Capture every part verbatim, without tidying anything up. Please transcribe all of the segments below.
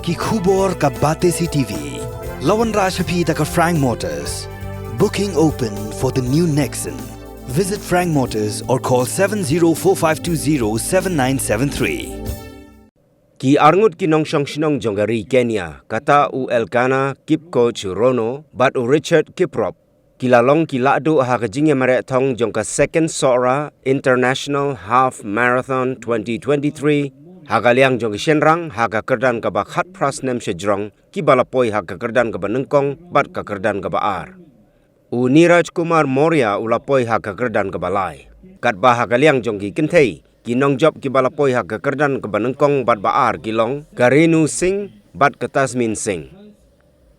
Ki khubor ka Batesi T V. La wanrah sha phi da ka Frank Motors. Booking open for the new Nexon. Visit Frank Motors or call seven zero four five two zero seven nine seven three. Ki arngut ki nongshong shnong jong ka ri Kenya, kata u Elkanah Kipkoech Rono bad u Richard Kiprop, ki la long ki lahduh ha ka jingïamareh thong jong ka Second Sohra International Half Marathon twenty twenty-three ha ka liang jong ki shynrang, ha ka kyrdan kaba khatphra snem shajrong, kiba la poi ha ka kyrdan kaba nyngkong bad ka kyrdan kaba ar. U Niraj Kumar Maurya u la poi ha ka kyrdan kaba lai. Katba ha ka liang jong ki kynthei, ki nongjop kiba la poi ha ka kyrdan kaba nyngkong bad ba ar ki long ka Renu Singh bad ka Tasmin Singh.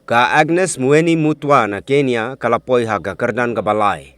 Ka Agnes Mweni Mutwa na Kenya ka la poi ha ka kyrdan kaba lai.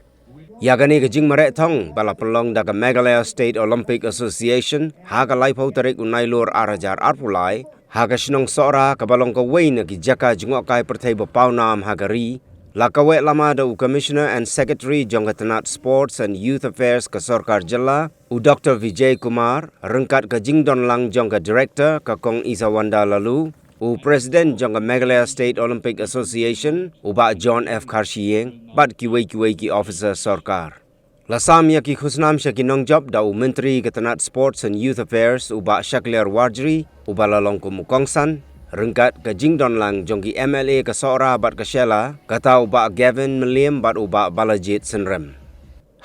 Ïa kane ka jingmareh thong ba la pynlong da ka Meghalaya State Olympic Association ha ka laiphew tarik u Nailur ar hajar arphew lai, ha ka shnong Sohra kaba long kawei na ki jaka jngohkai pyrthei ba pawnam ha ka ri, la kaweh lama da u Commissioner and Secretary jong ka tnat Sports and Youth Affairs ka sorkar jylla, u Doctor Vijay Kumar, ryngkat ka jingdonlang jong ka Director, ka Kong Isawanda Laloo, u President jong ka Meghalaya State Olympic Association, u Bah John F Kharshiing, bad kiwei kiwei ki officer sorkar. La sam ïa ki khusnam sha ki nongjop da u Myntri ka tnat Sports and Youth Affairs, u Bah Shakliar Warjri, uba la long kum u kongsan, ryngkat ka jingdonlang jong ki M L A ka Sohra bad ka Shella, kata u Bah Gavin Mylliem bad u Bah Balajied Synrem.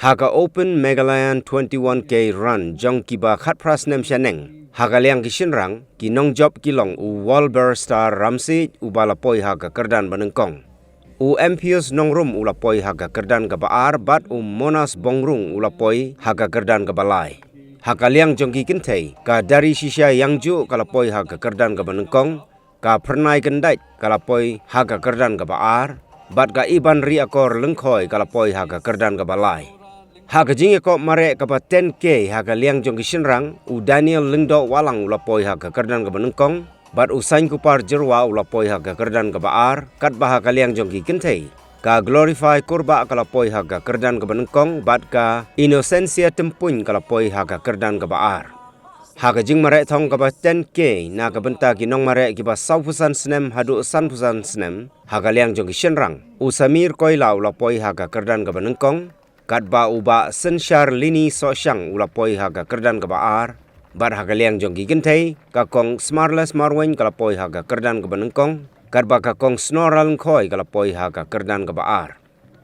Ha ka Open Meghalayan twenty-one K Run jong kiba khatphra snem shaneng, ha ka liang ki shynrang, ki nongjop ki long u Walber Star Ramsiej, uba la poi ha ka kyrdan ba nyngkong. U Empius Nongrum u la poi ha ka kyrdan kaba ar bad u Monas Bongrung u la poi ha ka kyrdan kaba lai. Ha ka liang jong ki kynthei, ka Darishisha Yangju ka la poi ha ka kyrdan kaba nyngkong, ka Phyrnai Kyndait ka la poi ha ka kyrdan kaba ar, bad ka Ibanriakor Lyngkhoi ka la poi ha ka kyrdan kaba lai. Ha ka jingïakop mareh kaba ten K ha ka liang jong ki shynrang, u Daniel Lyngdoh Wahlang u la poi ha ka kyrdan kaba nyngkong, bad u Sainkupar Jyrwa u la poi ha ka kyrdan kaba ar, katba ha ka liang jong ki kynthei, ka Glorify Kurbah ka la poi ha ka kyrdan kaba nyngkong, bad ka Innocencia Tympuin ka la poi ha ka kyrdan kaba ar. Ha ka jingmareh thong kaba ten K na ka bynta ki nongmareh kiba sawphew san snem haduh sanphew san snem, ha ka liang jong ki shynrang, u Samir Koila u la poi ha ka kyrdan kaba nyngkong, katba u Bah Synshar Lini Sohshang u la poi ha ka kyrdan kaba ar, bad ha ka liang jong ki kynthei, ka Kong Smarless Marwein ka la poi ha ka kyrdan kaba nyngkong, katba ka Kong Snora Lyngkhoi ka la poi ha ka kyrdan kaba ar.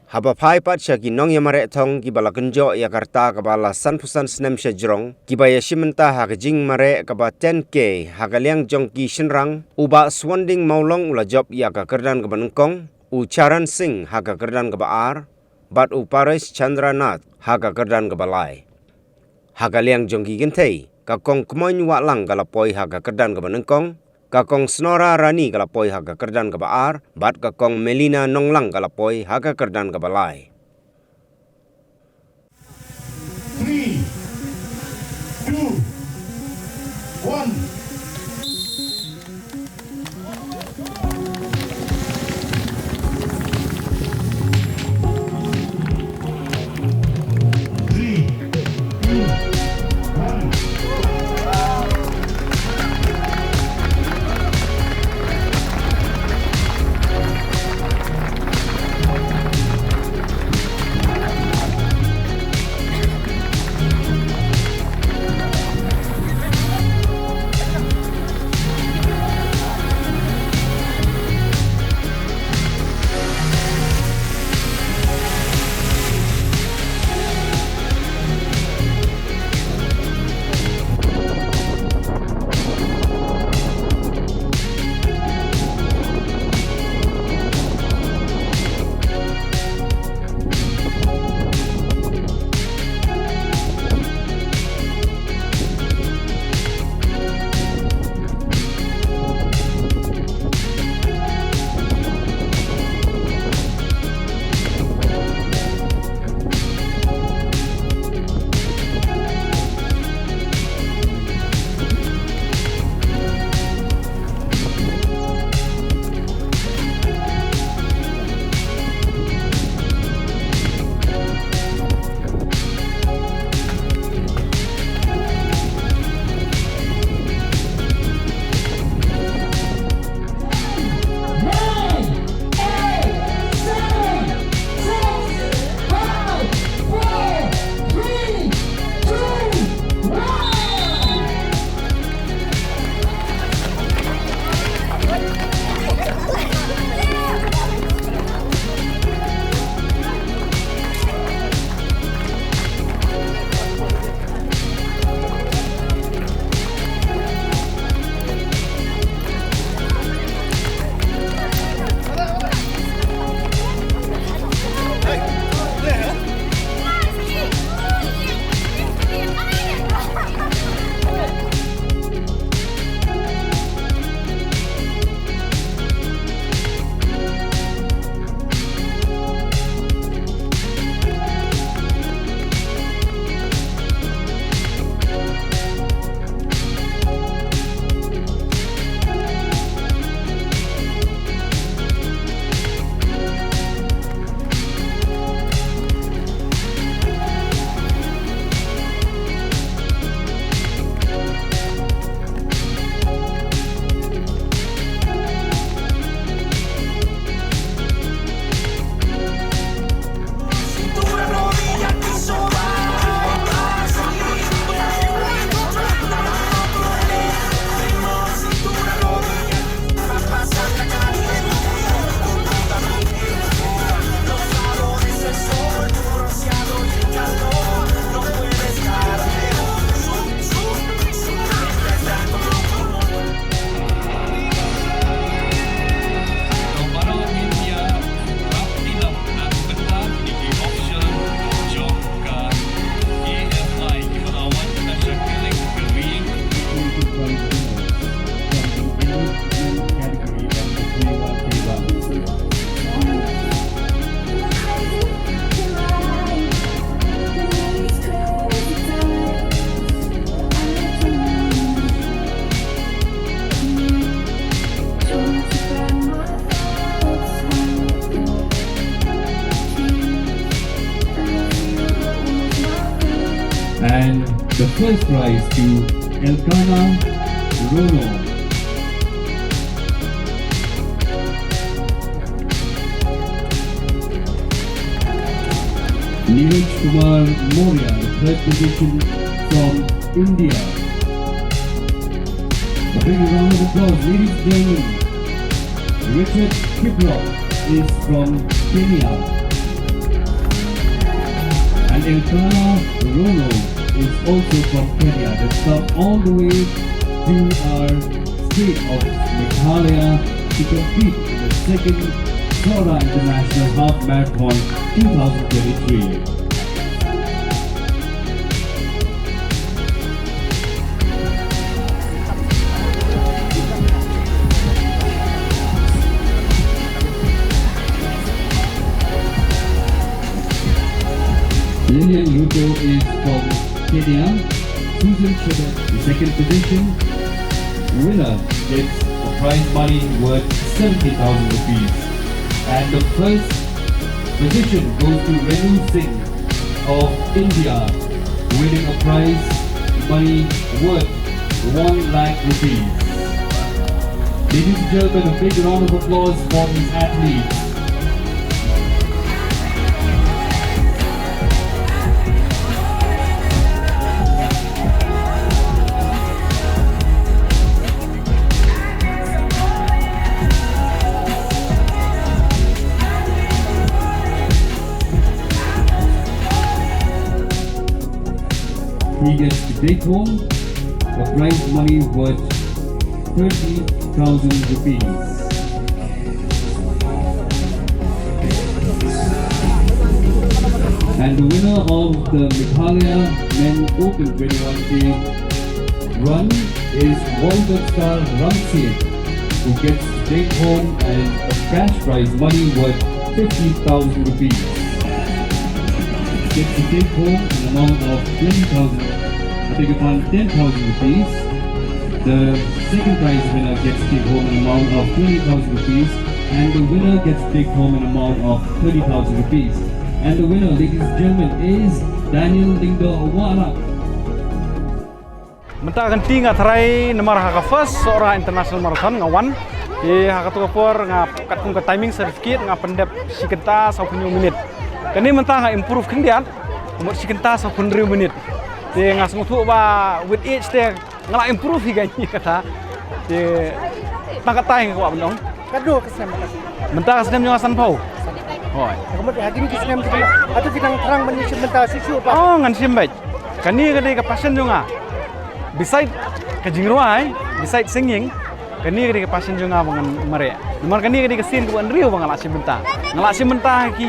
Haba phai pat sha ki nongïamareh thong kiba la kynjoh ïa ka rta kaba la sanphew san snem shajrong, kiba ïashim bynta ha ka jingmareh kaba ten K ha ka liang jong ki shynrang, u Bah Swanding Mawlong u la jop ïa ka kyrdan kaba nyngkong, u Charan Singh ha ka kyrdan kaba ar, bad u Paresh Chandra Nath ha ka kyrdan kaba lai. Ha ka liang jong ki kynthei, ka Kong Kmoin Wahlang ka la poi ha ka kyrdan kaba nyngkong, ka Kong Snora Rani ka la poi ha ka kyrdan kaba ar, bad ka Kong Melina Nonglang ka la poi ha ka kyrdan kaba lai. Three, two, one. category of the twenty-one K run. And the first prize to Elkana Rono. Neeraj Kumar Maurya, the third position from India. A big round of applause, ladies and gentlemen. Richard Kiprop is from Kenya. And Elkana Rono is also from Kenya. They've come all the way to our state of Meghalaya to compete in the second Sohra International Half Marathon twenty twenty-three. Lilian Ruto is from Kenya. Susan Chebet, the second position. Winner gets a prize money worth seventy thousand rupees. And the first position goes to Renu Singh of India, winning a prize money worth one lakh rupees. Ladies and gentlemen, a big round of applause for these athletes. He gets to take home a prize money worth thirty thousand rupees. And the winner of the Meghalaya Men Open twenty-one K run is World Cup star Ramsey, who gets to take home an, a cash prize money worth fifty thousand rupees. Gets to take home an amount of twenty thousand, I beg your pardon, ten thousand rupees. The second prize winner gets to take home an amount of twenty thousand rupees, and the winner gets to take home an amount of thirty thousand rupees. And the winner, ladies and gentlemen, is Daniel Lyngdoh Warap. Mynta ka sngi nga tharai namar ha ka first Sohra International Marathon nga wan. Te ha kato ka por nga katkum ka timing certificate nga pyndep shi kynta sawphew hynñiew minit. Kane mynta nga improve khyndiat, mut shi kynta sawphew hynriew minit. Te nga sngewthuh ba with age te nga la improve hi kane kata. Te tang katai nga kwah ban ong. Katno ka snem mynta? Mynta ka snem jong nga sanphew. Hooid. Ka mut ha kine ki snem ki, hato phi dang thrang ban ïashim bynta shuh shuh ba? Oh, ngan shim beit. Kane ka dei ka passion jong nga. Beside ka jingrwai, beside singing, kane ka dei ka passion jong nga ba ngan mareh. Namar kane ka dei ka sien kaba hynriew ba nga la shim bynta. Nga la shim bynta ha ki,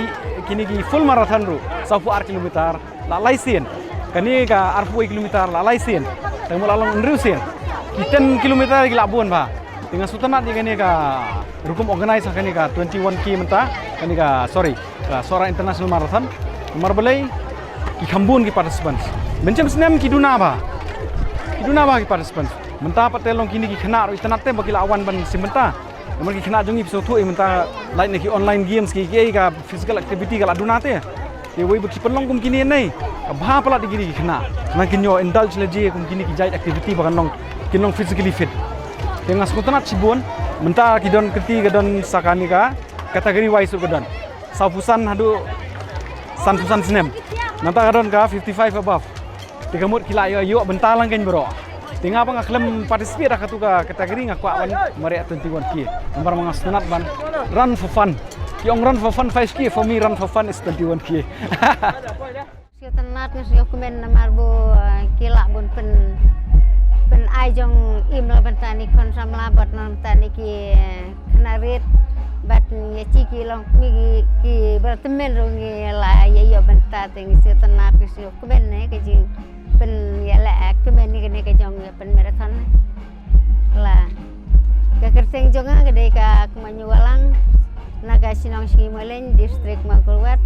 kine ki full marathon ruh, sawphew ar kilometer, la lai sien. Kane ka arphew wei kilometer la lai sien. Tang ba la long hynriew sien. Ki ten kilometer ki la bun bha. Te nga sngewtynnat ïa kane ka rukom organize ha kane ka twenty-one K mynta, kane ka, sorry, ka Sohra International Marathon. Namar balei, ki kham bun ki participants. Mynshem snem ki duna bha. Ki duna bha ki participants. Mynta pat te long kine ki khynnah ruh itynnat te ba ki la wan ban shim bynta. Namar ki khynnah jong ngi phi sngewthuh ïa mynta lait na ki online games, ki, ki, ka physical activity ka la duna te. Te wei ba ki pynlong kum kine ne, ka bha palat ïa kine ki khynnah. Khnang kin ïoh indulge la jia kum kine ki jait activity ba kan long, kin long physically fit. Te nga sngewtynnat shibun, mynta ki don kynti ka don sa kane ka category wise ruh ka don. Sawphew san haduh sanphew san snem. Nangta ka don ka fifty-five above. Te ka mut ki la ïoh, ïoh bynta lang kein baroh. Te nga ba nga khlem participate ha katu ka category nga kwah ban mareh twenty-one K. Namar ma nga sngewtynnat ban run for fun. Ki ong run for fun five K, for me run for fun is twenty-one K. Sngewtynnat, nga sngewkmen namar ba, eh, ki lah ban pyn, pyn ai jong i mla bynta ni khun samla bad na bynta ni ki, eh, khynnah rit bad ïa ki ki long kmie ki, ki ba tymmen ruh ngi la ïa ïoh bynta. Te ngi sngewtynnat, ngi sngewkmen ne ka jingpynïaleh kmen ïa kane ka jong ïa pyn marathon. La Ka shnong Shngi Mawlein, district Mawkyrwat.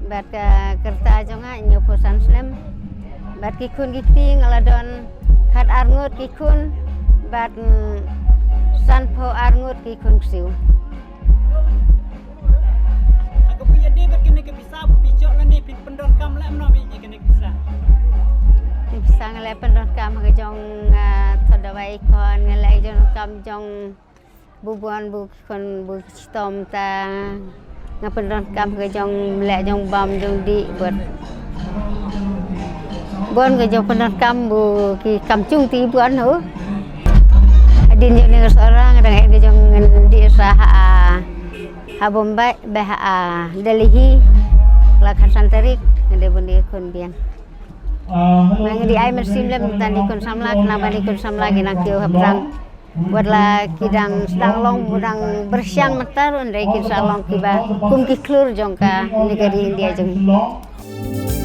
Bad ka rta jong nga hynñiewphew san snem. Bad ki khun ki kti nga la don khat ar ngut ki khun bad, mm, sanphew ar ngut ki khun ksiew. Ha kaba ïadei bad kane ka pisa ba phi ïoh lane phi pyndonkam leh mano bad kane ka pisa? Ka pisa nga la pyndonkam ha ka jong, ah, thot dawai khon, nga la pyndonkam jong bu bun bu ki khun bu ki chitom ta, nga pyndonkam ha ka jong leh jong bam jong dih bad bun ka jong pyndonkam bu ki kam chung ti bun ho. Hadien jong ne nga Sohra nga dang ïeng ka jong ngan dih sa ha, ha Bombay, bad ha Delhi la khatsan tarik nga dei bun dei khun biang. Nga dei ai mynsiem lem tang dei khun samla, khnang ba dei khun samla ki nang kiew hapdeng. Wat la ki dang sdang long, u dang byrshang mynta ruh, hynrei kin sa long kiba kum ki khlur jong kane ka ri India jong ngi.